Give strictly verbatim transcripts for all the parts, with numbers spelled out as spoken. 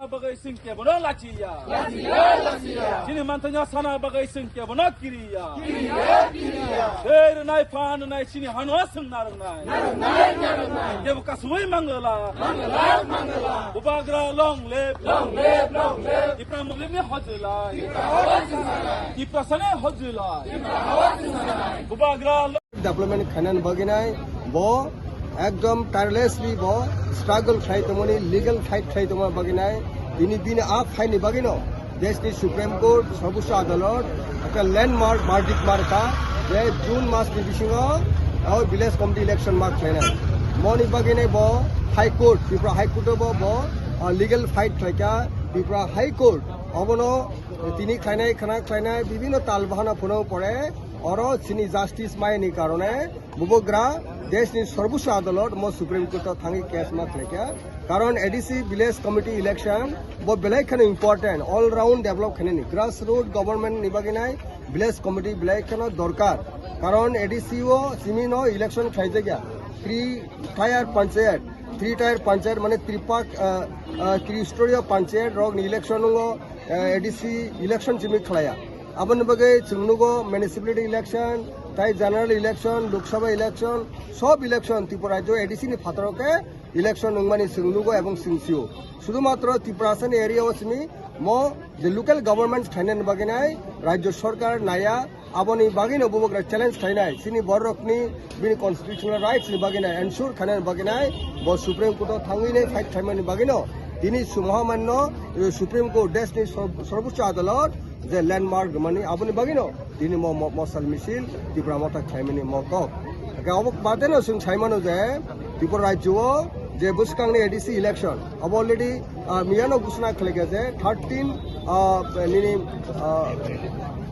Bagwi chwng kebono lachiya. Lachiya, lachiya. Chini manthanya sana bagwi chwng kebono kiriya. Kiriya, kiriya. Tei rwnai phan rwnai chini hano swngna rwnai. Na rwnai, na rwnai. Kebo kasui mangala. Mangala, mangala. Bubagra long live. Long live, long live. Tipra Motha ni hojilai. Tipra hojilai. Tipra sani hojilai. Tipra hojilai. Bubagra long Development khainani bagwi nai bo ekdom tirelessly bo struggle khlai tongmani, legal fight khlai tongma bagwi nai. Bini, bini a fight ni bagwi no deshni Supreme Court, Sarbochcho Adalot ekta landmark verdict markha je June mas ni bisingo o village committee election ma khlainai. Moni bagwi nai bo High Court, Tripura High Court o bo, bo, uh, legal fight khlaikha. Tripura High Court obono tini khlainai, khana khlainai, bibhinno tal bahana phunuk pore oro chini justice maini karone bubagra deshni Sarbochcho Adalot mo Supreme Court o thangwi case ma khlaikha. Karon A D C village committee election bo belai kheno important, all round develop khainani, grassroot government ni bagwi nai village committee belai kheno dorkar. Karon A D C o simi no election khlaijakya, three tier panchayat, three tier panchayat mane tripak, ah, ah, tristoria panchayat rok ni election o, ah, A D C election simi khlaiya. Aboni bagwi chwng nugo municipality election, tai general election, Lok Sabha election, sob election Tripura rajyo A D C ni phataro khe election wngmani chwng nugo ebong chwng sio. Sudhumatro Tiprasani area o simi mo je local government khlainani bagwi nai rajyo sarkar naiya, aboni bagwi no bubagra challenge khlainai. Chini borokni bini constitutional rights ni bagwi nai ensure khlainani bagwi nai bo Supreme Court o thangwi nai fight khlaimani bagwi no tini sumha manno, eh, Supreme Court deshni sor-, Sarbochcho Adalot je landmark mani aboni bagwi no tini mo, mo, mosal misil Tipra Motha khlaimani mo kok. Hake obo bade no chwng saimano je Tripura rajyo o je bwskangni A D C election abo already, ah, miyano ghosna khlaikha je thirteen, ah, nini, ah,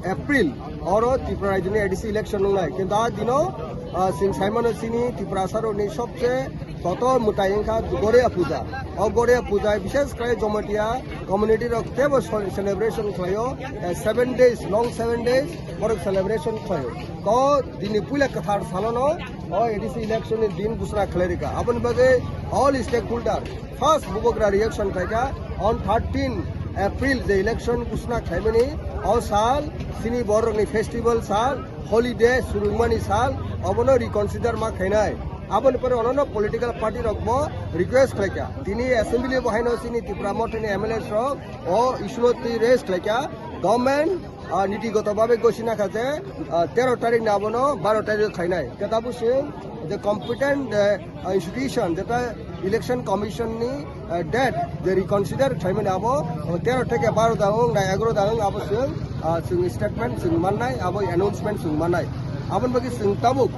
April oro Tripura rajyoni A D C election wngnai. Kintu a dino, ah, chwng saimano chini Tiprasa rokni sobse kotor mwtai wngkha Goria Puja. O Goria Puja bishes khlai Jomatia community rok teibo so-, celebration khlaio, eh, seven days, long seven days borok celebration khlaio. To dini puila kwthar salono o A D C election ni din ghosna khlai rikha. Aboni bagwi all stakeholder first bubagra reaction khlaikha on thirteen April je election ghosna khlaimani o sal chini borokni festival sal, holiday surungmani sal, obono reconsider ma khainai. Aboni pore onono political party rokbo request khlaikha. Tini assembly bo haino chini Tipra Mothani M L A rok o issue no twi raise khlaikha. Government, ah, niti goto babe gosina kha je, ah, tero tarik ni abono baro tarik khlainai. Khe tabuk se je competent, eh, institution jeta election commission ni, eh, date je reconsider khlaimani abo, oh, tero theke baro da wng na egaro da wng abo se, ah, chwng statement chwng mannai, abo announcement chwng mannai. Aboni bagwi chwng tabuk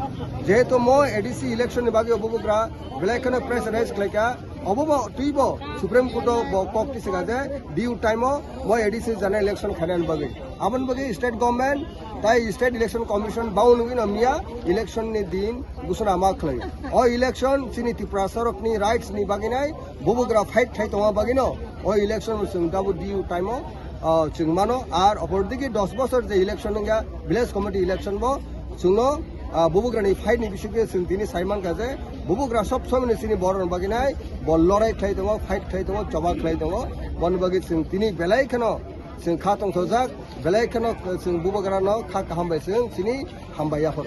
jehetu mo A D C election ni bagwi obo bubagra belai kheno pressurize khlaikha. Obo bo twibo Supreme Court o bo kok tisika je due time o mo A D C general election khainani bagwi. Aboni bagwi state government tai state election commission bound wngwi no miya election ni din ghosna ma khlai. O election chini Tiprasa rokni rights ni bagwi nai bubagra fight khai tongma bagwi no o election chwng tabuk due time o, ah, chwng mano. Ar opor digi dos bosor je election wngya village committee election bo chwngno, ah, bubagrani fight ni bisingtwi chwng tini sai mankha je bubagra sob somoi ni chini borok rok bagwi nai bo lorai khlai tongo, fight khlai tongo, choba khlai tongo. Boni bagwi chwng tini belai kheno chwng kha tongthokjak, belai kheno chwng bubagrano kha kaham bai chwng chini hambai yaphar.